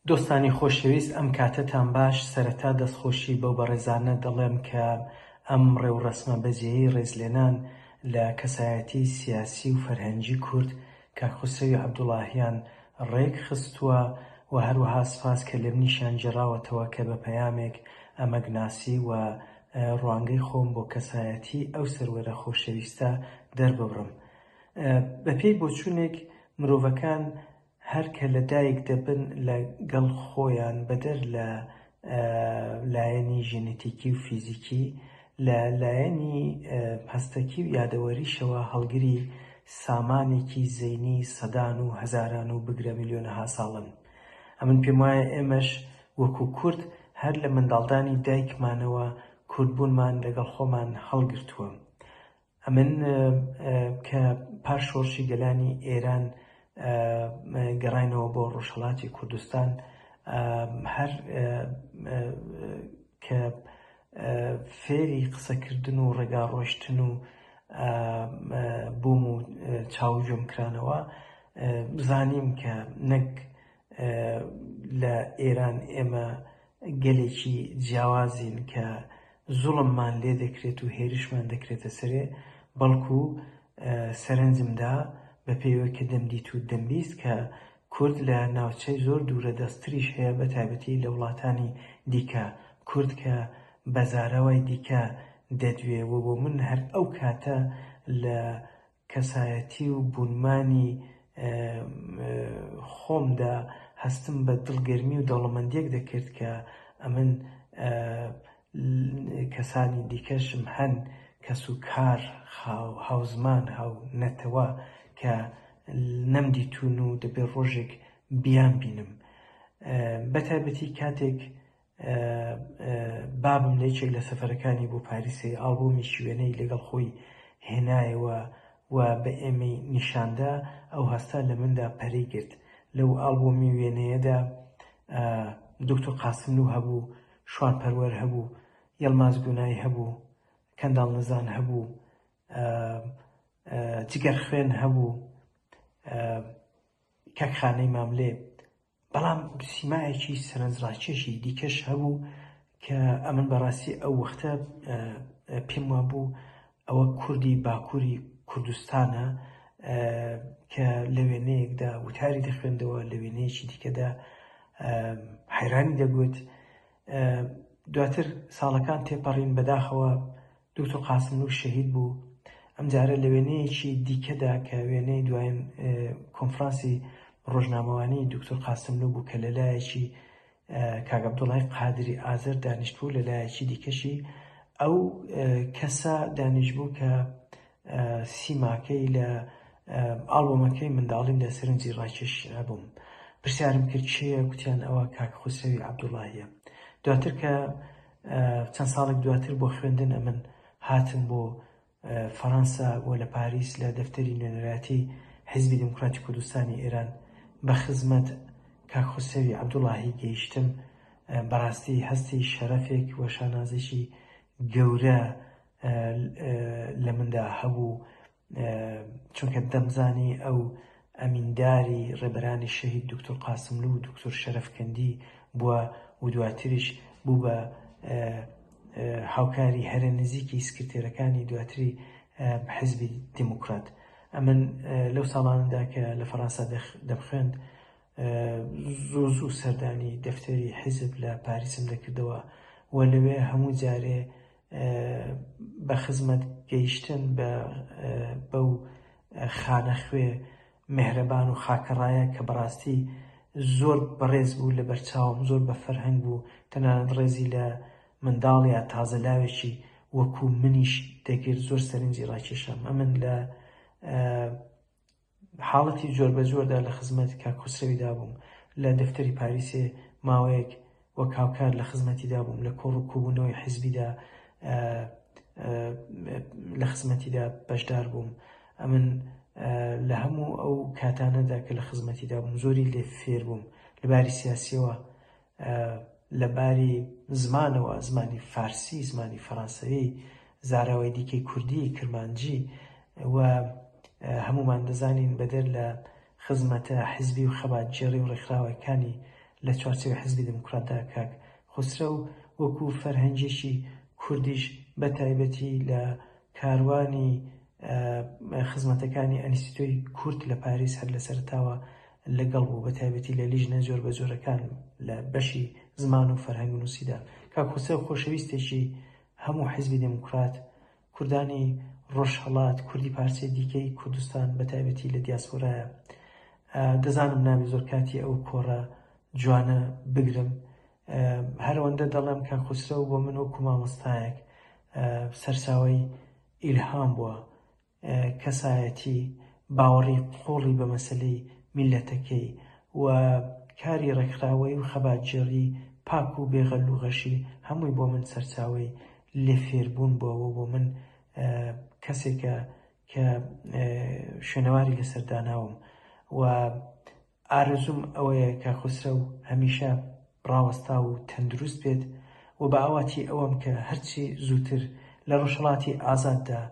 دۆستانی خۆشەویست ئەم کاتەتان باش، سەرەتا دەستخۆشی بەو بەڕێزانە دەڵێم کە ئەم ڕێوڕەسمە بەجێیەی ڕێزلێنان لە کەسایەتی سیاسی و فەرهەنگی کورد کاک خوسرەوی عەبدوڵاهیان ڕێک خستووە و هەروەها سپاس کە لەمنیشیان گێڕاوەتەوە کە بە پەیامێک ئەمەگناسی و ڕوانگەی خۆم بۆ کەسایەتی ئەو سەروەرە خۆشەویستە دەرببڕم. بەپێی بۆچوونێک مرۆڤەکان هەر کە لە دایک دەبن لە گەڵ خۆیان بەدەر لە لایەنی ژێنێتیکی و فیزیکی، لە لایەنی هەستەکی و یادەوەریشەوە هەڵگری سامانێکی زەینی سەدان و هەزاران و بگرە ملیۆنەها ساڵن. ئەمن پێموایە ئێمەش وەکوو کورد هەر لە منداڵدانی دایکمانەوە کوردبوونمان لەگەڵ خۆمان هەڵگرتووە. ئەمن کە پاش شۆڕشی گەلانی ئێران گەڕاینەوە بۆ ڕۆژهەڵاتی کوردستان هەر کە فێری قسەکردن و ڕێگا ڕۆشتن و بووم و چاو گوێم کرانەوە زانیم کە نەک لە ئێران ئێمە گەلێکی جیاوازین کە زوڵممان لێ دەکرێت و هێرشمان دەکرێتە سەرێ، بەڵکو سەرنجم دا بە پێی ئەوەی کە دەمدیت و دەمبیست کە کورد لە ناوچەی زۆر دوورە دەستتریش هەیە بە تایبەتی لە وڵاتانی دیکە کورد کە بە زاراوای دیکە دەدوێ و بۆ من هەر ئەو کاتە لە کەسایەتی و بوونمانی خۆمدا هەستم بە دڵگەرمی و دەوڵەمەندیەک دەکرد کە ئەمن کەسانی دیکەشم هەن کەس و کار هاوزمان هاو نەتەوە کە نەمدیتوون و دەبێ ڕۆژێک بیانبینم بەتایبەتی کاتێک بابم لە یەکێک لە سەفەرەکانی بۆ پاریسێ ئاڵبۆمێکی وێنەی لەگەڵ خۆی هێنایەوە و بە ئێمەی نیشاندا، ئەو هەستە لە مندا پەرەی گرت. لەو ئاڵبۆمی وێنەیەدا دوکتور قاسملوو هەبوو، شوان پەروەر هەبوو، یەڵماز گونای هەبوو، کەنداڵ نزان هەبوو، جگەرخوێن هەبوو، کاک خانەی ماملێ، بەڵام سیمایەکی سەرنجڕاکێشی دیکەش هەبوو کە ئەمن بەڕاستی ئەو وەختە پێم وابوو ئەوە کوردی باکووری کوردستانە کە لە وێنەیەکدا وتاری دەخوێندەوە لە وێنەیەکی دیکەدا حەیرانی دەگوت دواتر ساڵەکان تێپەڕین بەداخەوە دکتۆر قاسملوو شەهید بوو، ئەمجارە لە وێنەیەکی دیکەدا کە وێنەی دوایین کۆنفرانسی ڕۆژنامەوانی دکتۆر قاسملوو بوو کە لە لایەکی کاک عەبدوڵای قادری ئازەر دانیشتبوو لە لایەکی دیکەشی ئەو کەسە دانیشتبوو کە سیماکەی لە ئاڵبۆمەکەی منداڵیمدا سەرنجی ڕاکێشابووم. پرسیارم کرد کێیە؟ گوتیان ئەوە کاک خوسرەوی عەبدوڵاهییە. دواتر کە چەند ساڵێک دواتر بۆ خوێندن ئەمن هاتم بۆ فەرەنسا و لە پاریس لە دەفتەری نوێنەرایەتی حیزبی دێموکراتی کوردستانی ئێران بە خزمەت کاک خوسرەوی عەبدوڵاهی گەیشتم بەڕاستی هەستی شەرەفێک و شانازیی گەورە لە مندا هەبوو چونکە دەمزانی ئەو ئەمینداری ڕێبەرانی شەهید دوکتور قاسملوو و دوکتور شەرەفکەندی بووە و دواتریش بوو بە هاوکاری هەرە نزیکی سکرتێرەکانی دواتری حیزبی دێموکرات. ئەمن لەو ساڵانەدا کە لە فەرانسە دەمخوێند زوو زوو سەردانی دەفتەری حیزب لە پاریسم دەکردەوە و لەوێ هەموو جارێ بە خزمەت گەیشتن بە بەو خانەخوێ مێهرەبان و خاکەڕایە کە بەڕاستی زۆر بەڕێز بوو لە بەرچاوم زۆر بە فەرهەنگ بوو تەنانەت ڕێزی لە منداڵ یا تازە لاوێکی وەکوو منیش دەگرت زۆر سەرنجی ڕاکێشام ئەمن لە حاڵەتی جۆربەجۆردا لە خزمەت کاک خوسرەویدا بووم، لە دەفتەری پاریسێ ماوەیەک وەک هاوکار لە خزمەتیدا بووم، لە کۆڕ و کۆبوونەوەی حیزبیدا لە خزمەتیدا بەشدار بووم. ئەمن لە هەموو ئەو کاتانەدا کە لە خزمەتیدا بووم زۆری لێ فێر بووم لە باری سیاسییەوە لە باری زمانەوە، زمانی فارسی، زمانی فەرانسەوی، زاراوەی دیکەی کوردی، کرمانجی و هەموومان دەزانین بەدەر لە خزمەتە حیزبی و خەباتگێڕی و ڕێکخراوەکانی. لە چوارچێوەی حیزبی دێموکراتدا کاک خوسرەو وەکوو فەرهەنگێکی کوردیش بە تایبەتی لە کاروانی خزمەتەکانی ئەنیستیتۆی کورد لە پاریس هەر لە سەرەتاوە لەگەڵ بوو بە تایبەتی لە لیژنە جۆربەجۆرەکان لە بەشی زمان و فەرهەنگ نووسیدا. کاک خوسرەو خۆشەویستێکی هەموو حیزبی دێموکرات، کوردانی ڕۆژهەڵات، کوردی پارچەی دیکەی کوردستان بە تایبەتی لە دیاسپۆرایە. دەزانم نابێ زۆر کاتی ئەو کۆڕە جوانە بگرم. هەر ئەوەندە دەڵێم کاک خوسرەو بۆ من وەکوو مامۆستایەک سەرچاوەی ئیلهام بووە. کەسایەتی، باوەڕی قووڵی بە مەسەلەی میللەتەکەی و کاری ڕێکخراوەیی و خەباتگێڕی پاک و بێ غەل و غەشی هەمووی بۆ من سەرچاوەی لێ فێربوون بووە و بۆ من کەسێکە کە شوێنەواری لەسەر داناوم و ئارەزووم ئەوەیە کاک خوسرەو هەمیشە ڕاوەستاو و تەندروست بێت و بە ئاواتی ئەوەم کە هەرچی زووتر لە ڕۆژهەڵاتی ئازاددا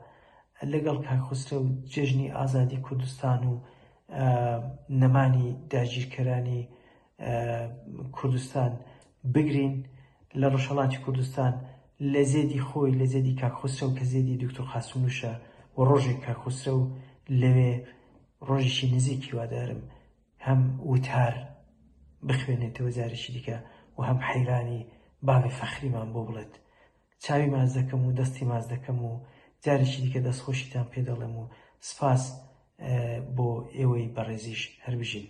لەگەڵ کاک خوسرەو جێژنی ئازادی کوردستان و نەمانی داگیرکەرانی کوردستان بگرین لە ڕۆژهەڵاتی کوردستان لە زێدی خۆی لە زێدی کاک خوسرەو کە زێدی دکتۆر قاسملوشە و ڕۆژێک کاک خوسرەو لەوێ ڕۆژێکی نزیک هیوادارم هەم وتار بخوێنێتەوە جارێکی دیکە و هەم حەیرانی باڤی فەخریمان بۆ بڵێت. چاوی ماچ دەکەم و دەستی ماچ دەکەم و جارێکی دیکە دەستخۆشیتان پێ دەڵێم و سپاس بۆ ئێوەی بەڕێزیش. هەر بژین.